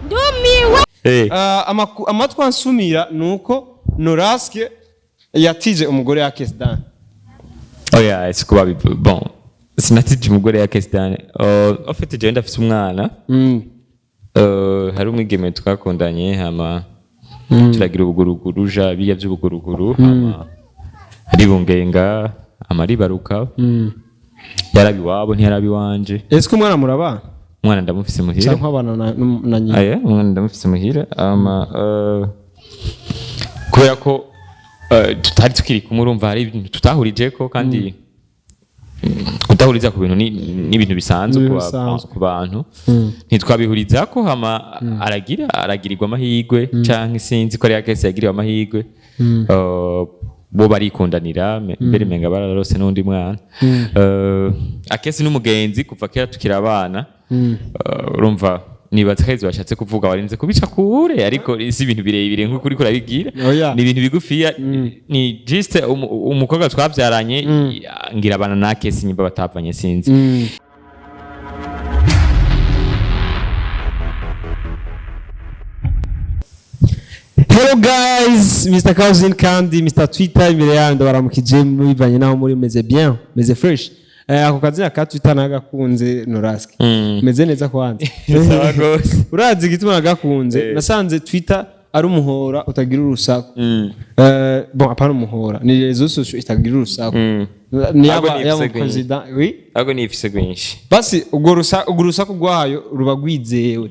Ndumiwe. Amatwi ansumira ni uko Noraske yatije umugore wa Kesdan. Oya, sikuba bon, sinatije umugore ya Kesdane. En fait, jewe ndafise umwana. Hari umwigeme twakundanye, hama turagira ubuguruguru, ja biya by'ubuguruguru, hama aribungenga, hama aribaruka. Yarabi iwabo, ntiyarabi iwanje. Ese umwana murabana? Umwana ndamufise muhira. Cyangwa abana na nyina? Aya, umwana ndamufise muhira. Ama kubera ko tutari tukiri kumwe, urumva hari ibintu tutahurijeko, kandi kudahuriza ku bintu ni ibintu bisanzwe Ibintu bisanzwe. ku bantu. Ntitwabihurizako, hama aragirirwa amahirwe, canke sinzi ko ari akese yagiriwe amahirwe. Bo barikundanira, mbere menga bararose n'undi mwana. Akesi n'umugenzi kuva kera tukiri abana. Urumva nibaza ko arivyo bashatse kuvuga, warinze kubica kure, ariko si ibintu birebire nk'uko uriko urabigira. Oya. Ni ibintu bigufiya, ni juste umukobwa twavyaranye, ngira abana na Akesi nyimba batavanye, sinzi. Hello guys, Mr. Cousin kandi Mr. Twitter imbere yanyu, ndabaramukije bivanye naho muri. Meze bien, meze fresh. Ako kazina ka Twitter nagakunze, Noraske. Meze neza kwanza. Sawa gose. Urazi igituma nagakunze? Nasanze Twitter ari umuhora utagira urusaku. Bon, apana umuhora, ni réseaux sociaux itagira urusaku. Ni Ahubwo yaba ni yaba ifise president, oui. Ahubwo nifise rwinshi. Basi ubwo urusaku rwayo ruba rwizewe.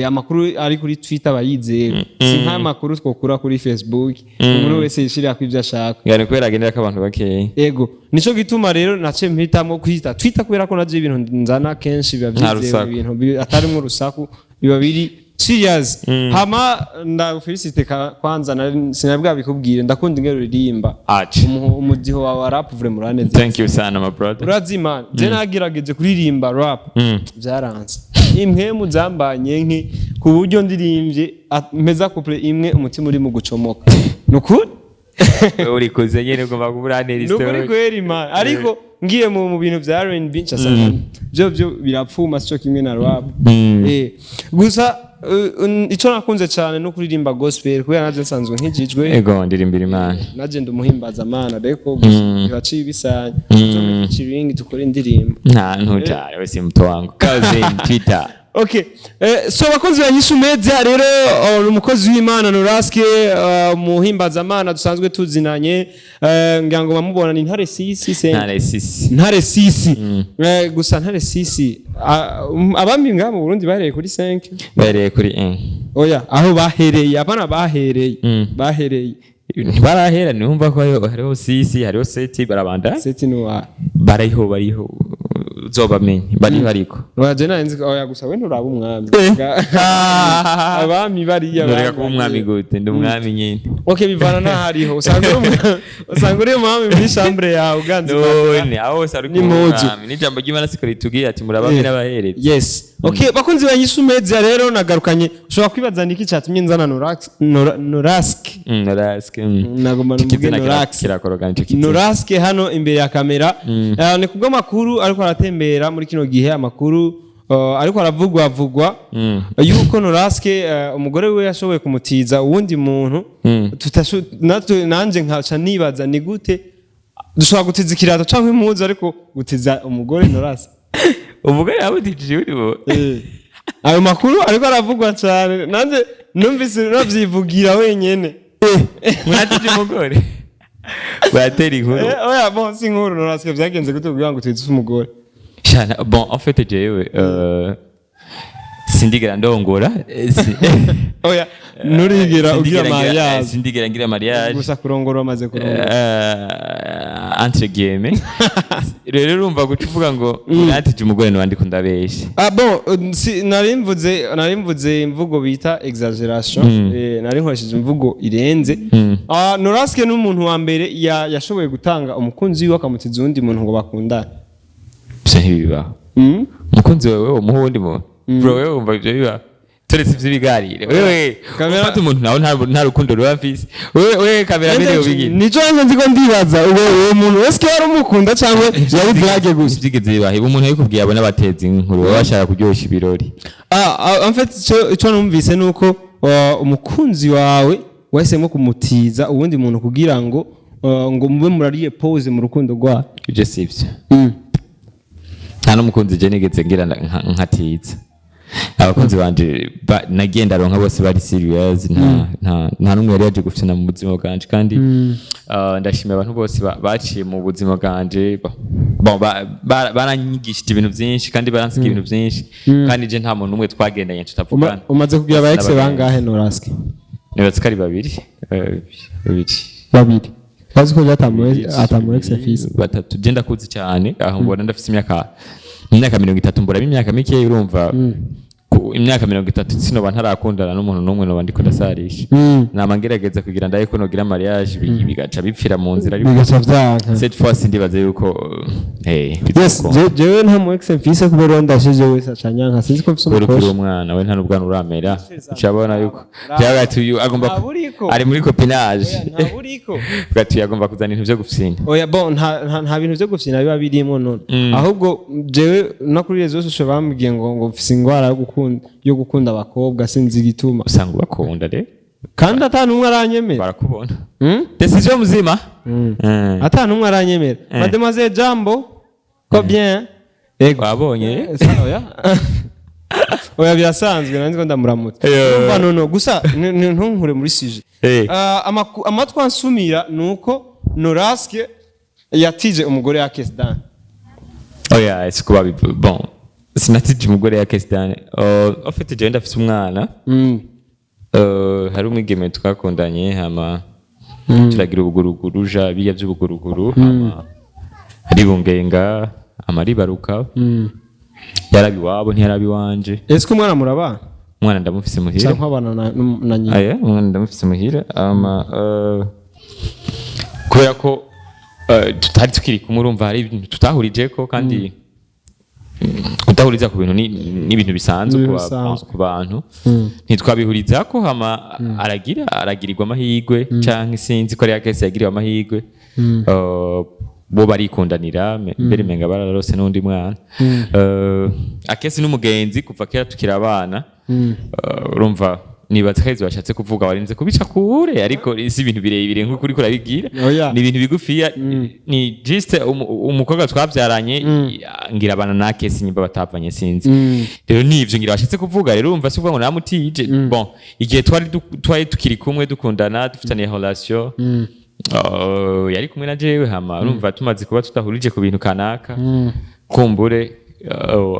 Amakuru ari kuri Twitter aba yizewe, si nk'amakuru twokura kuri Facebook, umuntu wese yishirira ku ibyo ashaka. Ngani kubera agendera ko abantu bakeya. Ego, nico gituma rero nace mpitamwo kwita Twitter, kubera ko navyo ibintu nzana kenshi biba Nta vyizewe, rusaku. ibintu atarimwo urusaku, biba biri serious. Hama ndagufelicite kwanza, sinari bwabikubwire, ndakunda ingene uririmba. Aca. Umudiho wawe wa rap vraiment uranezeza. Thank you sana, my brother. Urazi man, je nagerageje kuririmba rap, byaranze, impwemu zambanye nke ku buryo ndirimbye mpeza couple imwe umutima uri mu gucomoka, nukuri. Urikuze nyene, ugomba kuba urantera Nukuri istori. kweri man, ariko ngiye mu bintu vya R&B ncasanga byo birapfuma, sico kimwe na rap. Gusa ico nakunze cyane no kuririmba gospel, kubera navyo nsanzwe nkijijwe. Ego, ndirimbira Imana. Naje ndumuhimbaza Mana, reko gusa bibaciye ibisanya mm. Featuring dukore indirimbo. Nta ntujare wese, muto wangu Cousin Twitter. Okay. So bakozi ba Nyishu Media rero, umukozi w'Imana Noraske, muhimbazamana dusanzwe tuzinanye, ngira ngo bamubona ni Ntare Sisi se. Ntare Sisi. Ntare Sisi. Gusa Ntare Sisi, abami ngaha mu Burundi bahereye kuri 5. Bahereye kuri 1. Oya, aho bahereye, abana bahereye. Bahereye. Ntibarahera, niwumva ko hariho Sisi, hariho Seti, barabanda. Seti nuwa. Bariho, bariho, uzobamenye bariho ariko. Oya, je nari nzi oya, gusa we nturaba umwami. Abami bariya. Noreka kuba umwami gute? Ndi umwami nyine. Okay, bivana n'ahariho. Usanga uri umwami muri chambre yawe uganze. None aho hose ari kuba N'impuzu. umwami, n'ijambo ry'Imana siko ritubwiye ati murabamwe n'abaherezi? Yes. Okay, bakunzi ba Nyishu Media rero nagarukanye. Ushobora kwibaza niki cyatumye nzana Norask. Noraske. Nagomba Ico numvuge kizina Norask. kirakorogana ico kizina. Norask hano imbere ya kamera. Ni kubw'amakuru ariko aratembera muri kino gihe, amakuru ariko aravugwa avugwa yuko Noraske, umugore we yashoboye kumutiza uwundi muntu. Nanje nkaca nibaza ni gute dushobora gutiza ikirato cyangwa impuzu, ariko gutiza umugore, Noraske? Umugore yabutijije uri bo. Ayo makuru ariko aravugwa cyane, nanjye numvise navyivugira wenyene. Mwatije umugore, batera inkuru. Oya, bon, si inkuru. Noraske, vyagenze gute kugira ngo utize umugore? Shana, bon, en fait jewe sindigera ndongora, Oya, nturigera ugira sindigera ngira- mariage? Sindigera ngira mariage. Gusa kurongora wamaze kurongora. Entre guillemets rero, urumva guca uvuga ngo natije umugore nabandi ko ndabeshe. Ah bon, nari mvuze imvugo bita exaggeration. Nari nkoresheje imvugo irenze. Ah, Noraske ni umuntu wa mbere yashoboye gutanga umukunzi wiwe akamutiza uwundi muntu ngo bakundane. Ivyo ntibibaho. Umukunzi wawe umuha uwundi muntu, bro, wewe wumva ivyo bibaho? Turetse ivy'ibiganiro, wewe ufata umuntu nawe nta rukundo ruba mfise. Wewe cameraman, ubigira Nico nje ndiko ndibaza, uwo muntu wese yari umukunda cyangwa yari blague gusa? Ivyigeze bibaho? Umuntu yabikubwiye abona abateza inkuru, baba bashaka kuryoshya ibirori. Ah, en fait ico numvise nuko umukunzi wawe wahisemo kumutiza uwundi muntu kugira ngo mube murariye pause mu rukundo rwawe. Ibyo si ibyo. Nta n'umukunzi je nigeze ngira nkatiza. Abakunzi banje nagiye ndaronka bose bari serious, nta n'umwe yari yaje gufina mu buzima bwanje. Kandi ndashimira abantu bose baciye mu buzima bwanje, bon, baranyigishije ibintu byinshi kandi baransiga ibintu byinshi, kandi je nta muntu n'umwe twagendanye tutavugana. Umaze kugira aba ex N'abagenzi. bangahe, Noraske? Nibatse ko ari babiri, babiri. Babiri. Bazi ko atamu ex afise. Batatu. Je ndakuzi cyane, aho mbona ndafise imyaka 30, mburamo imyaka mike. Urumva, imyaka 30 sinoba ntarakundana n'umuntu n'umwe, noba ndiko ndasarisha. Nama ngerageza kugira ndaye ko nogira mariage, bigaca bipfira mu nzira, ariko Bigaca vyanka. cette fois ndibaza yuko Yes. bizokunda. Jewe nta mu ex mfise kubera ndashije wese acanyanka, sinzi ko mfise Kubera ukiri umukosha. umwana, we nta n'ubwana uramera, ucabona yuko byabaye uyu agomba Ntaburiko. ari muri copinage. Ntaburiko. Bwati agomba kuzana ibintu vyo gufyina. Oya, bon, nta bintu vyo gufyina biba birimo none. Ahubwo jewe no kuri réseaux sociaux bambwiye ngo mfise ingwara yo gukunda abakobwa, sinzi igituma. Usanga ubakunda rero. Kandi ata numwe aranyemera. Barakubona. Decision muzima. Ata numwe aranyemera. Mademoiselle, jambo, ko bien? Ego. Wabonye? Oya. Oya, birasanzwe, nanzi ko ndamuramutsa. Yo. Urumva, nono gusa ntunkure muri sujet. Amatwi ansumira nuko Noraske yatije umugore ya Kesdan. Oya, si kuba bon, sinatije umugore ya Kesdane. En fait jewe ndafise umwana. Hari umwigeme twakundanye, hama turagira ubuguruguru, ja biya by'ubuguruguru, hama aribungenga, hama aribaruka. Yarabi iwabo, ntiyarabi iwanje. Ese ko umwana murabana? Umwana ndamufise muhira. Cyangwa abana na nyina? Aya, umwana ndamufise muhira. Ama kubera ko tutari tukiri kumwe, urumva hari ibintu tutahurijeko, kandi kudahuriza ku bintu ni ibintu bisanzwe Ibintu bisanzwe. ku bantu. Ntitwabihurizako, hama aragirirwa amahirwe canke sinzi ko ari akese yagiriwe amahirwe. Bo barikundanira, mbere menga bararose n'undi mwana. Akesi n'umugenzi kuva kera tukiri abana. Urumva, nibaza ko arivyo bashatse kuvuga, warinze kubica kure, ariko si ibintu birebire nk'uko uriko urabigira. Oya. Ni ibintu bigufiya, ni juste umukobwa twabyaranye ngira abana na Kesi, nyimba batavanye sinzi. Rero nivyo ngira bashatse kuvuga. Rero urumva, si kuvuga ngo namutije. Bon, igihe twari tukiri kumwe, dukundana, dufitaniye relation, yari kumwe na jewe. Hama urumva, tumaze kuba tudahurije ku bintu kanaka, kumbure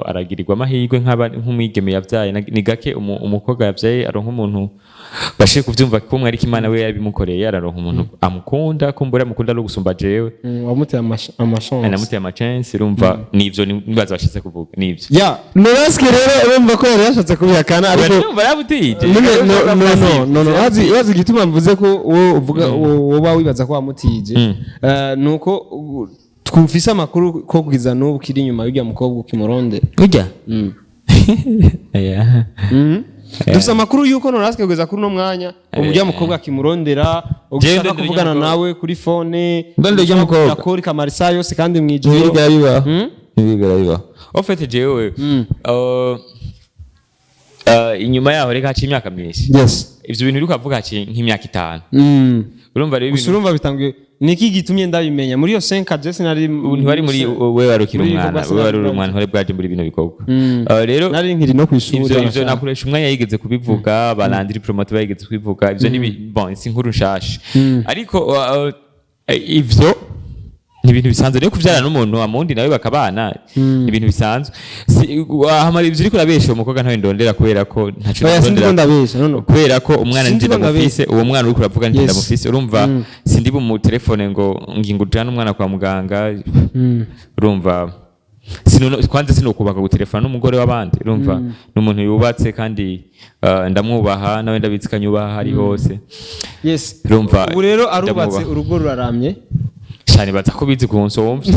aragirirwa amahirwe nk'umwigeme yavyaye. Ni gake umukobwa yavyaye aronka umuntu bashiye kuvyumva kumwe, ariko Imana we yabimukoreye, araronka umuntu amukunda, kumbure amukunda ari gusumba jewe. Wamuteye amachance. Namuteye amachance. Urumva, nivyo nibaza bashatse kuvuga nivyo. Ya Noraske rero, urumva ko yari yashatse kubihakana, ariko Urumva yaramutije. No, no, no, no, no, wazi igituma mvuze ko wowe uvuga woba wibaza ko wamutije? Nuko twumvise amakuru ko kugeza n'ubu kiri inyuma y'urya mukobwa ukimurondera. Ujya. Yeah. Dufise amakuru yuko Noraske kugeza kuri uno mwanya urya mukobwa akimurondera, ushaka ndondera kuvugana urya mukobwa. nawe kuri phone. Ndondera urya mukobwa. Akora ikamarisa yose kandi mwijoro. Ntibigera bibaho, ntibigera bibaho. En fait jewe inyuma yaho reka haciye imyaka myinshi. Ivyo bintu uriko uravuga haciye nk'imyaka 5. Urumva rero Gusa ibintu urumva bitanguye, niki gitumye ndabimenya muri iyo 5 je sinari ntiwari muri, wewe wari ukiri muri umwana, bikorwa. wewe wari uri Sinari umwana, ntiwari bwaje muri bino bikorwa. Rero Nari nkiri no kwishuri. ivyo nakoresha umwanya yigeze kubivuga, barandiri promoter bayigeze kubivuga. Ivyo ni bon, si inkuru nshasha, ariko ivyo ni ibintu bisanzwe rero kuvyara n'umuntu amundi nawe bakabana, ni ibintu bisanzwe. Hamara ivyo uriko urabesha, uwo mukobwa ntawe ndondera kubera ko ntaco Oya, sindi ko ndondera. ndabesha, no, no. Kubera ko umwana Sindi nje ko ndabesha. ndamufise, uwo mwana uriko uravuga nje ndamufise. Urumva, sindi mu telefone ngo ngingo ujane umwana kwa muganga. Urumva, kwanza sinokubaka gutelefona n'umugore w'abandi. Urumva, ni umuntu yubatse kandi ndamwubaha, nawe ndabizi ko anyubaha ari hose. Urumva, Ubu rero arubatse, ndamwubaha. urugo ruraramye. Cyane, baza ko bizi ku nsomvye.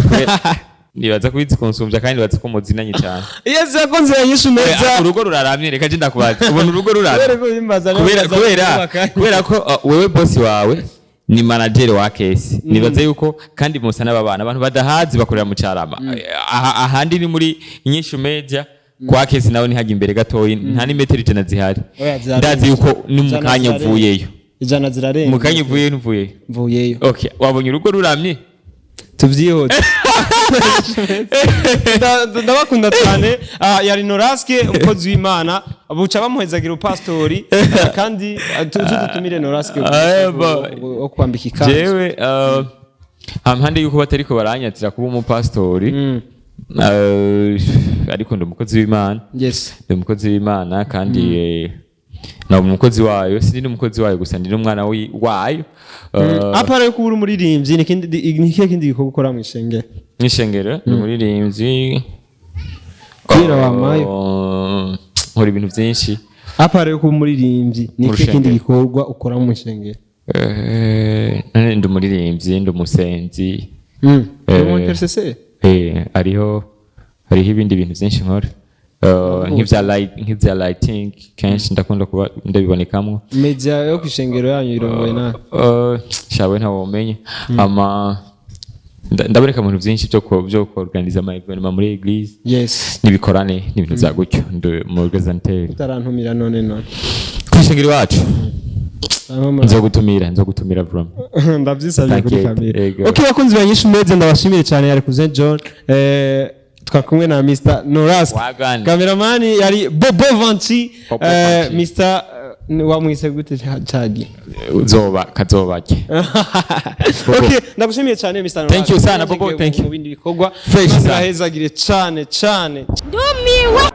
Nibaza kubizi kunsumbya, kandi nibaza ko muzinanye cyane. Yes, yakunze yanyishe neza. Urugo ruraramye, reka je ndakubaza, ubona urugo ruraramye? Kubera ko bimbaza, Kubera nibaza kubera kubaka. Kubera ko wewe boss wawe ni manager wa Kesi, nibaza yuko kandi musa n'ababana, abantu badahazi bakorera mu Carama. Aha, ahandi ni muri Inyishu Media, kwa Kesi nawe nihajya imbere gatoyi, nta n'imetero 100 zihari. Oya, zirarenga. Ndazi yuko ni mu 100 kanya zirarenga. uvuyeyo. 100 zirarenga. Mu kanya uvuyeyo, ntuvuyeyo? Mvuyeyo. Okay, wabonye urugo ruramye? Tuvyihote. Ndabakunda cyane. Yari Noraske, umukozi w'Imana, buca bamuhezagira upastori. Kandi tudutumire Noraske wo kwambika ikanzu. Jewe hampande yuko batariko baranyatira kuba umupastori, ariko ndi umukozi w'Imana. Ndi umukozi w'Imana kandi ntabwo umukozi wayo, sindi n'umukozi wayo gusa, ndi n'umwana wayo. À part yo kuba uri umuririmbyi, ni ikihe kindi gikorwa ukora mu ishengero? Mw'ishengero ni umuririmbyi. Kubera wamayo. Nkora ibintu byinshi. À part yo kuba umuririmbyi, ni Mu ikihe kindi rushengero. gikorwa ukora mu ishengero? None ndi umuririmbyi, ndi umusenzi. Uri umu intercesseur? Hariho ibindi bintu byinshi nkora, nk'ivya lighting, kenshi ndakunda kuba ndabibonekamwo. Media yo ku ishengero yanyu irongoye nawe? Shawe ntawomenye ama ndaboneka mu bintu byinshi byo kuorganiza ama événement muri église n'ibikorane n'ibintu vya gutyo, ndi mu organisateur. Utarantumira none? Kwishengero iwacu nzogutumira vraiment. Ndabyisabye kuri Thank you. kamera. Yego. Okay, bakunzi ba Nyinshi Meze, ndabashimiye cyane. Yari Cousin John, twakumwe na Mr Noras. Wagwan. Cameraman yari Bobo Vanchi. Bobo Vanchi. Mr wamwise gute cagi? Uzoba kazobake. Okay, ndagushimiye cyane, Mr Noras. Thank you sana, Bobo, thank you. Mu bindi bikorwa. Fresh Maze sana. ahezagire cyane cyane. Ndumiwe.